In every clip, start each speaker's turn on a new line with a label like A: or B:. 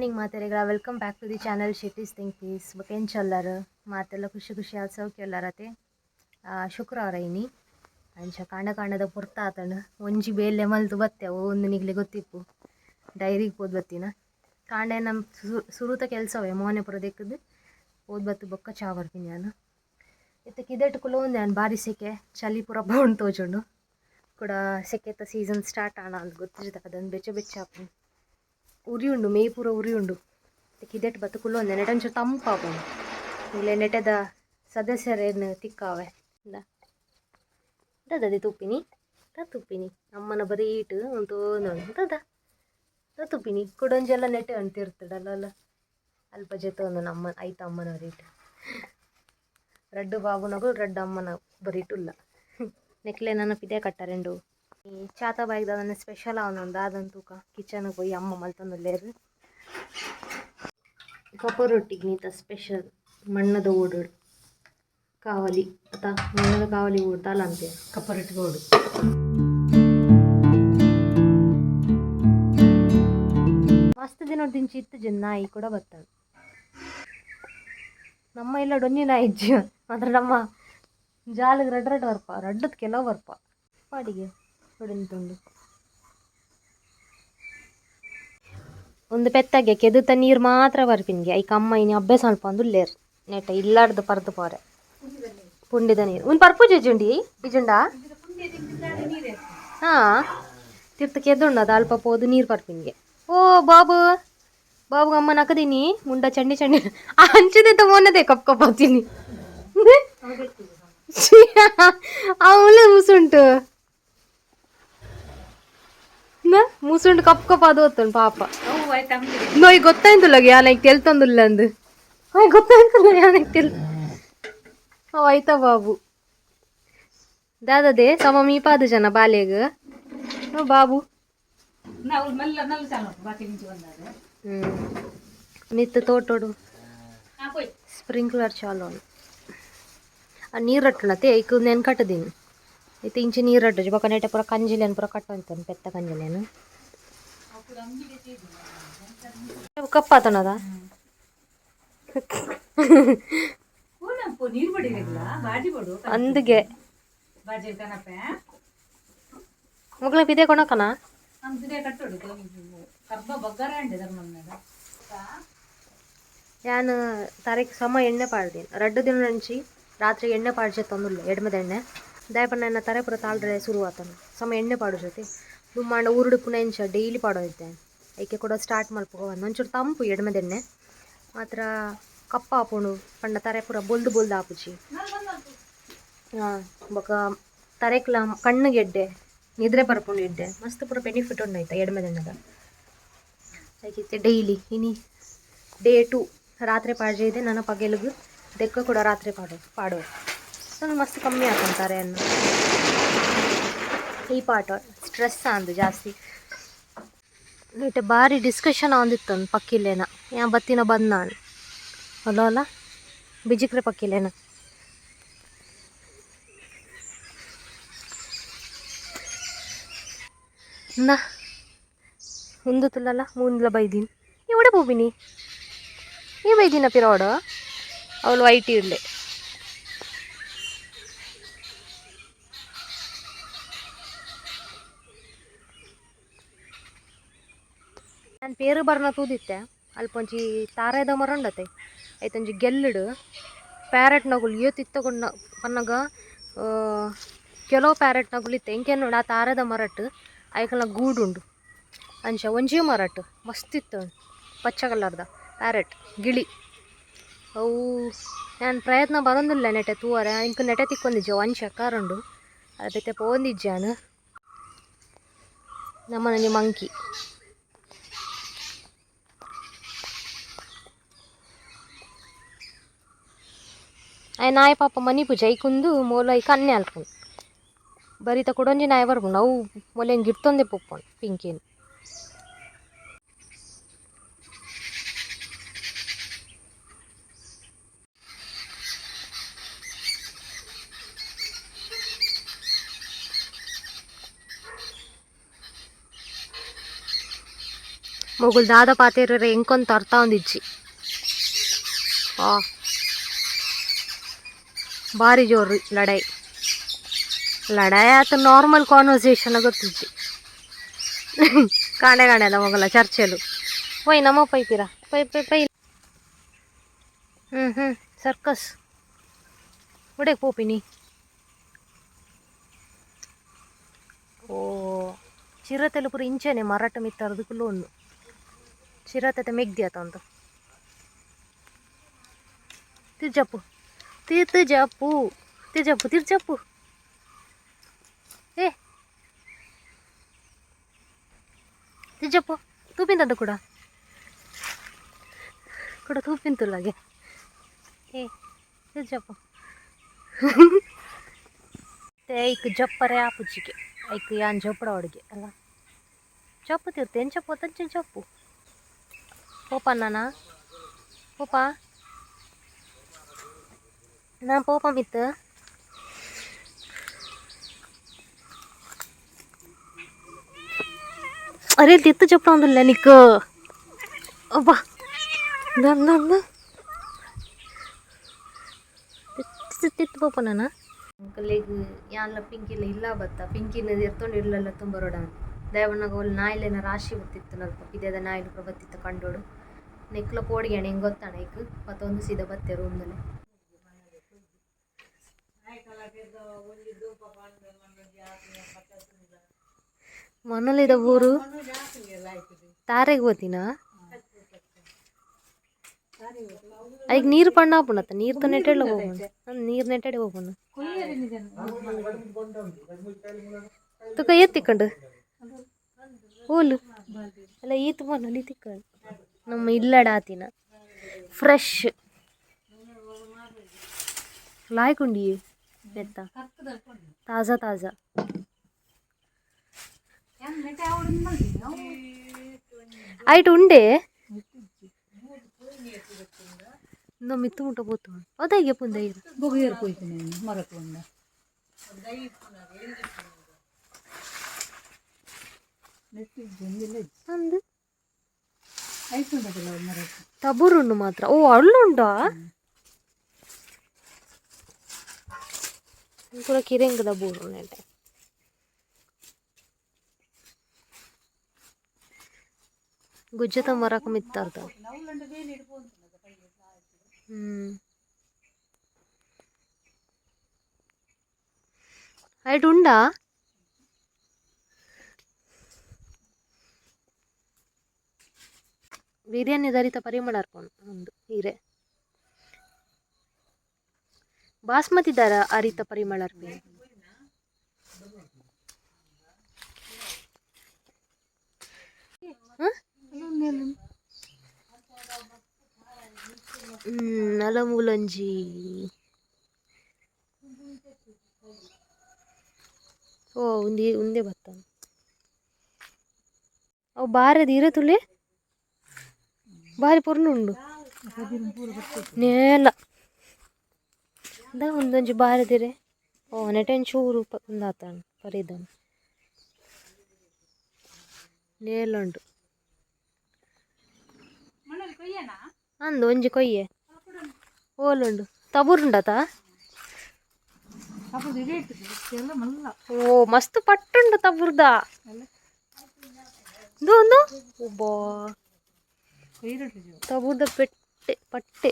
A: Morning ಮಾತೆರೆಗ್ಲ welcome back to the channel Shetty's think peace. ಬೊಕ ಎಂಚೊಲ್ಲರ್ ಮಾತೆಲ್ಲ ಖುಷಿ ಖುಷಿ ಆದ್ ಸೌಖ್ಯ ಶುಕ್ರವಾರ ಇನಿ ಅಂಚ ಕಾಂಡ ಕಾಂಡದ ಪೊರ್ತಾತಂಡ್ ಒಂಜಿ ಬೇಲೆ ಮಲ್ತು ಬತ್ತೆ ಒಂದು ನಿಗ್ಲೆ ಗೊತ್ತಿಪ್ಪು ಡೈರಿಗೆ ಪೋದು ಬತ್ತಿನ ಕಾಂಡೆ ನಮ್ಮ ಸುರುತ ಕೆಲಸವೇ ಮೋನೆ ಪೂರ ದೆಕ್ಕದು ಪೋದು ಬತ್ತು ಬೊಕ್ಕ ಚಾ ಬರ್ತೀನಿ ನಾನು. ಇತ್ತೆ ಕಿದೆಟ್ ಕುಲೋಂದೆ ನಾನು ಬಾರಿ ಸೆಕೆ ಚಳಿ ಪೂರ ಬೌಂಡ್ ತೋಜುಂಡು ಕೂಡ ಸೆಕೆತ ಸೀಸನ್ ಸ್ಟಾರ್ಟ್ ಆಣ ಅಂದ್ ಗೊತ್ತಿಜ್ಜ ಅದನ್ನು ಬೆಚ್ಚ ಬೆಚ್ಚ ಆಪುಂಡು ಉರಿ ಉಂಡು ಮೇ ಪೂರ ಉರಿ ಉಂಡು. ಕಿದೆಟ್ ಬತ್ತು ಕುಲ್ಲೊಂದೆ ನೆಟ ಒಂಚೂರು ತಂಪಾಪುಂಡು ಇಲ್ಲೇ ನೆಟದ ಸದಸ್ಯರೇನು ತಿಕ್ಕಾವೆ ಇಂದ ದಾದದೆ ತುಪ್ಪಿನಿ ತಾ ತುಪ್ಪಿನಿ ಅಮ್ಮನ ಬರೀ ಇಟ್ಟು ಉಂಟು ದಾದ ತಾ ತುಪ್ಪಿನಿ ಕುಡೊಂಜೆಲ್ಲ ನೆಟ್ಟೆ ಅಂತಿರ್ತಡಲ್ಲ ಅಲ್ಲ ಅಲ್ಪ ಜೊತೆ ಒಂದು ನಮ್ಮ ಐತ ಅಮ್ಮನ ಬರೀಟು ರಡ್ಡು ಬಾಬುನಗು ರಡ್ಡು ಅಮ್ಮನ ಬರೀಟುಲ್ಲ ನೆಕ್ಲೆ ನನ್ನ ಪಿದೆ ಕಟ್ಟರೆಂಡು ಈ ಚಾತ ಬಾಯಿದ ನನ್ನ ಸ್ಪೆಷಲ್ ಅವನೊಂದು ದಾದನ್ ತೂಕ ಕಿಚನ್ಗೆ ಪೋಯಿ ಅಮ್ಮ ಮಲ್ತೊಂದುಲ್ಲೆರ್. ಕಪ್ಪ ರೊಟ್ಟಿಗೆ ನೀತ ಸ್ಪೆಷಲ್ ಮಣ್ಣದ ಓಡು ಕಾವಲಿ ಅತ್ತ ಮಣ್ಣದ ಕಾವಲಿ ಓಡು ದಾಲ ಅಂತೆ
B: ಕಪ್ಪ ರೊಟ್ಟಿಗೆ ಓಡು.
A: ಮಸ್ತ್ ದಿನ ದಿಂಚಿ ಇತ್ತು ನಾಯಿ ಕೂಡ ಬರ್ತದೆ. ನಮ್ಮ ಇಲ್ಲ ಡೊಂಜಿ ನಾಯಿ ಇಜ್ಜಿ ಮಾತ್ರ ನಮ್ಮ ಜಾಲಿಗೆ ರಡ್ಡು ರಡ್ಡು ಬರ್ಪ ರಡ್ಡದ ಕೆಲವು ಬರ್ಪ ಪಾಡಿಗೆ ತುಂಡು ಒಂದು ಪೆತ್ತಗೆ ಕೆದುತ ನೀರು ಮಾತ್ರ ಬರ್ಪಿನ್ಗೆ ಐಕ್ ಅಮ್ಮ ಇನಿ ಅಭ್ಯಾಸ ಅಲ್ಪ ಅಂದುಲ್ಲೇರ್ ನೆಟ ಇಲ್ಲಾಡ್ದು ಪರ್ದು ಪೋರೆ ಪುಂಡಿದ ನೀರು ಒಂದು ಪರ್ಪು ಜುಂಡಿ ಇಜುಂಡ ಹಾಂ ತಿರ್ತ ಕೆದ್ದುಂಡು ಅದು ಅಲ್ಪ ಪೋದು ನೀರು ಪರ್ಪಿನ್ಗೆ. ಓ ಬಾಬು ಬಾಬು ಅಮ್ಮ ನಕದೀನಿ ಮುಂಡ ಚಂಡಿ ಚಂಡಿ ಅಂಚದೆ ಮೊನ್ನದೆ ಕಪ್ ಕಪ್ ಹಾಕ್ತೀನಿ ಅವಳು ಮುಸುಂಟು ಮುಸುಂಟು ಕಪ್ ಕಪ್ ಅದು ಹೊತ್ತುಂಟು ಪಾಪ. ನೋಯ್ ಗೊತ್ತಾಯ್ತಲ್ಲ ಯಾನೈಕ್ ತೆಲ್ತೊಂದುಲ್ಲ ಅಂದು ಹಾಯ್ ಗೊತ್ತಾಯ್ತಲ್ಲ ಯಾನೈಕ್ ತೆಲ್ ಅವ್ ಆಯ್ತಾ ಬಾಬು ದಾದದೆ ಸಮ ಮೀಪಾದ ಜನ ಬಾಲೆಗ್ ಬಾಬು. ಮಿತ್ತು ತೋಟೋಡು ಸ್ಪ್ರಿಂಕ್ಲರ್ ಚಾಲು ಆ ನೀರು ರಟ್ಟುಣತೆ ಐಕ್ ನೆನ್ ಕಟ್ಟದೀನಿ ಇತ್ತೆ ಇಂಚೆ ನೀರು ರಟ್ಟು ಬೊಕ ನೆಟೆ ಪೂರ ಕಂಜಿಲೇನು ಪೂರ ಕಟ್ಟೊಂತಾನೆ ಪೆತ್ತ ಕಂಜಿಲೇನು ಕಪ್ಪಾತನದ ಅಂದ್ಗೆ ಮುಗ್ಲ ಪಿದೆ ಕೊಣಕನ ಯಾನ್ ತಾರೀಖ್ ಸಮ ಎಣ್ಣೆ ಪಾಡ್ದೀನಿ ರಡ್ಡು ದಿನ ನಂಚಿ ರಾತ್ರಿ ಎಣ್ಣೆ ಪಾಡ್ಜೆ ತಂದುಲ್ಲ ಎಡ್ಮದ ಎಣ್ಣೆ ದಾಯಪಣ್ಣ ಎನ್ನ ತರೆ ಪೂರ ತಾಳ್ರೆ ಶುರು ಆತನು ಸಮ ಎಣ್ಣೆ ಪಾಡು ಜೊತೆ ದುಮ್ಮಾಂಡ ಊರುಡು ಪುನ ಎಂಚ ಡೈಲಿ ಪಾಡೋ ಇದ್ದೆ ಐಕೆ ಕೂಡ ಸ್ಟಾರ್ಟ್ ಮಲ್ಪುಗ ಒಂಚೂರು ತಂಪು ಎಡ್ಮದ ಎಣ್ಣೆ ಮಾತ್ರ ಕಪ್ಪ ಆಪುಂಡು ಪಂಡ ತರೆ ಪೂರ ಬೊಲ್ದು ಬೊಲ್ದು ಆಪುಜಿ. ಹಾಂ ಬೊಕ ತರೆಕ್ಲ ಕಣ್ಣು ಗೆಡ್ಡೆ ನಿದ್ರೆ ಬರ್ಪುಂಡು ಎಡ್ಡೆ ಮಸ್ತ್ ಪೂರ ಬೆನಿಫಿಟ್ ಉಂಡು ಆಯ್ತಾ ಎಡ್ಮೆದೆಣ್ಣೆದ ಐಕಿತ್ತೆ ಡೈಲಿ ಇನಿ ಡೇ ಟು ರಾತ್ರಿ ಪಾಡ್ಜೆ ಇದೆ ನನ್ನ ಪಗೆಲುಗು ದೆಕ್ಕ ಕೂಡ ರಾತ್ರಿ ಪಾಡು ಪಾಡೋ ನಾನು ಮಸ್ತ್ ಕಮ್ಮಿ ಹಾಕೊಂತಾರೆ ಅನ್ನು ಈ ಪಾಠ ಸ್ಟ್ರೆಸ್ ಅಂದು ಜಾಸ್ತಿ ನೆಟ್ ಭಾರಿ ಡಿಸ್ಕಷನ್ ಆಂದಿತ್ತು ಪಕ್ಕಿಲ್ಲೇನ ಯಾ ಬತ್ತಿನ ಬಂದ್ ನಾನು ಅಲ್ಲ ಅಲ್ಲ ಬಿಜಿಕ್ರೆ ಪಕ್ಕಿಲ್ಲೇನ ನಾ ಉಂದು ತುಲ್ಲಲ್ಲ ಮುಂದ್ಲ ಬೈದೀನಿ ಇವಡೆ ಪೋಪಿನಿ ಈ ಬೈದಿನ ಪಿರೋಡು ಅವಳು ವೈಟ್ ಇರಲಿ. ನಾನು ಪೇರು ಬರ್ನ ತೂದಿತ್ತೆ ಅಲ್ಪ ಒಂಜಿ ತಾರೆದ ಮರ ಉಂಡತೆ ಐತೊಂಜಿ ಗೆಲ್ಲುಡು ಪ್ಯಾರೆಟ್ ನಗುಲು ಏತ್ ಇತ್ತಗೊಂಡ ಪನ್ನಗ ಕೆಲವು ಪ್ಯಾರೆಟ್ ನಗುಲು ಇತ್ತೆ ಎಂಕೇನು ನೋಡು ಆ ತಾರೆದ ಮರಟ್ ಐಕಲ್ನ ಗೂಡುಂಡು ಅಂಚ ಒಂಜಿ ಮರಟ್ ಮಸ್ತ್ ಇತ್ತು ಪಚ್ಚ ಕಲರ್ದ ಪ್ಯಾರೆಟ್ ಗಿಳಿ ಅವು ನಾನು ಪ್ರಯತ್ನ ಬರೊಂದಿಲ್ಲ ನೆಟೆ ತೂವರೆ ಎಂಕ್ ನೆಟೆ ತಿಕ್ಕೊಂದಿಜ್ಜ ಒಂಜಿ ಶಕಾರ ಉಂಡು ಅದ ಬೇತೆ ಪೋವೊಂದಿಜ್ಜಾನು ನಮ್ಮನೊಂಜಿ ಮಂಕಿ ಆಯ್ ನಾಯಿ ಪಾಪ ಮನಿ ಪೂಜೆ ಐಕುಂದು ಮೋಲು ಐಕ್ ಕನ್ನೆ ಅಲ್ಪುಂಡು ಬರಿತ ಕುಡೊಂಜಿ ನಾಯಿ ಬರ್ಪುಂಡು ಅವು ಮೊಲೆನ್ ಗಿರ್ತೊಂದೆ ಪೋಪುಂಡು ಪಿಂಕಿನ್. ಮೊಗುಲ್ ದಾದ ಪಾತೆರ್ರೆ ಎಂಕೊಂತ ಅರ್ಥ ಒಂದಿಜ್ಜಿ. ಆ ಬಾರಿ ಜೋರು ಲಡಾಯಿ ಲಡಾಯಿ ಆತ, ನಾರ್ಮಲ್ ಕಾನ್ವರ್ಸೇಷನ್ ಗೊತ್ತಿಜ್ಜಿ. ಕಾಣೆ ಕಾಣೆ ಮೊಗಲ ಚರ್ಚೆಲು. ಪೋಯ್ ನಮ್ಮ ಪೈಪಿರ ಪೈ ಪೈ ಪೈ. ಹ್ಞೂ ಹ್ಞೂ ಸರ್ಕಸ್ ಒಡೆ ಪೋಪಿನಿ. ಓ ಚಿರತೆಲು ಪೂರ ಇಂಚೆನೆ ಮರಾಠ ಮಿತ್ತರ್ದು ಕುಲ್ಲೊಂದು ಚಿರತೆ ಮೆಗ್ದಿ ಆತ ಒಂದು. ತಿರ್ಜಪ್ಪು ತಿರ್ಜಪ್ಪು ತಿರ್ಜಪ್ಪು ತಿರ್ಜಪ್ಪು. ಏ ತಿರ್ಜಪ್ಪು ತೂಪಿಂತದ ಕೂಡ ಕೂಡ ತೂಪಿಂತುಲ್ಲಾಗೆ. ಏ ತಿರ್ಜಪ್ಪು ಐಕ್ ಜಪ್ಪರೆ ಆಪುಜಿಗೆ ಐಕ್ ಯಾನ್ ಜಪ್ಪಡ ಅಡುಗೆ ಅಲ್ಲ ಚಪ್ಪು ತಿರ್ತು ಎಂಚ ಪೋತಂಚ ಚಪ್ಪು ಪೋಪ ನಾನ ಪೋಪ ನಾ ಪೋಪ ಮಿತ್ತ. ಅರೆ ತಿತ್ತು ಚಪ್ಪಡ ಒಂದಿಲ್ಲ ನಿಕ್. ಅಬ್ಬಾ ಅಂದ ತಿತ್ತು ತಿತ್ತು ಪೋಪ ನಾನ. ಅಂಕಲೆಗ್ ಯಾನ್ಲ ಪಿಂಕಿಲ ಇಲ್ಲ ಬತ್ತ ಪಿಂಕಿನ ಎರ್ತೊಂಡು ಇರ್ಲಲ್ಲ ತುಂಬರೋಡ ದೇವಣ್ಣಗ ಒಲ್ ನಾಯಿಲೆನ ರಾಶಿ ಬತ್ತಿತ್ತು ನಲ್ಪ ಪಿದೆದ ನಾಯಿಲು ಪೂರ ಬತ್ತಿತ್ತು ಕಂಡೋಡು. ನೆಕ್ಲ ಪೋಡಿಗೆಣ ಹೆಂಗೆ ಗೊತ್ತಾಣ ಐಕ್ ಪತ್ತೊಂದು ಸೀದಾ ಬತ್ತೆ ರೂಮ್ದಲ್ಲಿ. ಮನಲಿದ ಊರು ತಾರೆಗ್ ಹೋತಿನ. ಐಕ್ ನೀರು ಪಣ್ಣ ಆಪುಂಡತ್ತ ನೀರು ತ ನೆಟ್ಟೆಡ್ಲ ಹೋಗೋಣ, ನೀರು ನೆಟ್ಟೆಡೆ ಹೋಗೋಣ. ತುಕ ಏತ್ತಿಕ್ಕಂಡು ಓಲು ಅಲ್ಲ ಈತ್ ಮನಲಿ ತಿಕ್ಕಂಡು ನಮ್ಮ ಇಲ್ಲಡ ಆತಿನ ಫ್ರೆಶ್ ಲಾಯ್ಕುಂಡಿ ಬೆತ್ತ ತಾಜಾ ತಾಜಾ. ಐಟ್ ಉಂಡೆ ಇಂದ ಮಿತ್ತು ಮುಟ್ಟ ಪೋತು ಅದಾಗೆ ಪುಂದ.
B: ಬೊಗೆಯರ್ ಕೊಯ್ತೀನಿ ಮರಕ್ಕೆ.
A: ಅಂದು ತಬುರುಂಡು ಮಾತ್ರ. ಓ ಅಳ್ಳುಂಡಾ ಪೂರ ಕಿರೆಂಗದ ಬೂರು ನೆಟೆ. ಗುಜ್ಜತ ಮರಕ ಮಿತ್ತಾರ್ದ. ಹ್ಮ್ ಐಟ್ ಉಂಡಾ. ಬಿರಿಯಾನಿ ದರಿತ ಪರಿಮಳ ಅರ್ಪುಂಡು ಉಂದು ಹೀರೆ ಬಾಸ್ಮತಿ ದರ ಅರಿತ ಪರಿಮಳ ಅರ್ಪಿ. ನಲ ಮೂಲಂಜಿ. ಓ ಉಂದಿ ಉಂದೇ ಬತ್ತ ಅವು ಬಾರದ ಇರ ತುಲೆ ಬಾರಿ ಪೊರ್ಲು ಉಂಡು ನೇಲ the ಒಂದೊಂಜಿ ಬಾರದಿರೆ. ಓ ನೆಟೆನ್ ಚೂರು ಉಂದಾತಣ ಪರಿದನ್ ನೇಲುಂಡು. ಅಂದು ಒಂಜಿ ಕೊಯ್ಯೆ ಓಲುಂಡು ತಬುರುಂಡತ. ಓ ಮಸ್ತ್ ಪಟ್ಟುಂಡು ತಬುರ್ದ ಒಂದು ಒಬ್ಬಾ ತಬುರ್ದ ಪೆಟ್ಟೆ ಪಟ್ಟೆ.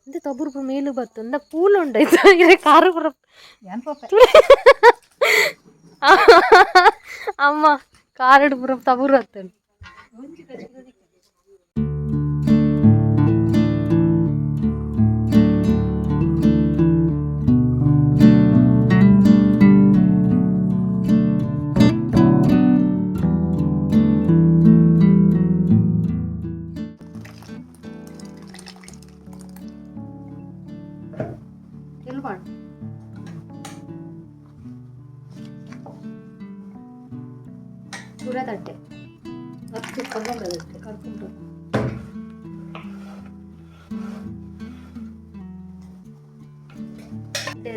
A: ಅಂದೆ ತಬುರ್ ಮೇಲು ಬತ್ತು ಅಂದ ಪೂಲು ಉಂಡಾಯ್ತು ಇರೆ ಕಾರು ಪೂರ. ಅಮ್ಮ ಕಾರಡ್ ಪೂರ ತಬುರು ಬತ್ತುಂಡು. ಪೂರ ತಟ್ಟೆ ಕರ್ಕೊಂಡು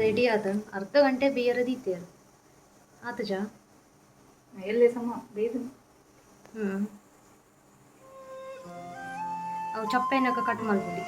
A: ರೆಡಿ ಆದ ಅರ್ಧ ಗಂಟೆ ಬೇಯರ ದೀತೇರು. ಆತುಜಾ?
B: ಎಲ್ಲೆ ಸಮ ಬೇಗ.
A: ಹ್ಞೂ, ಅವು ಚಪ್ಪೆನಕ ಕಟ್ ಮಲ್ಪೊಲಿ.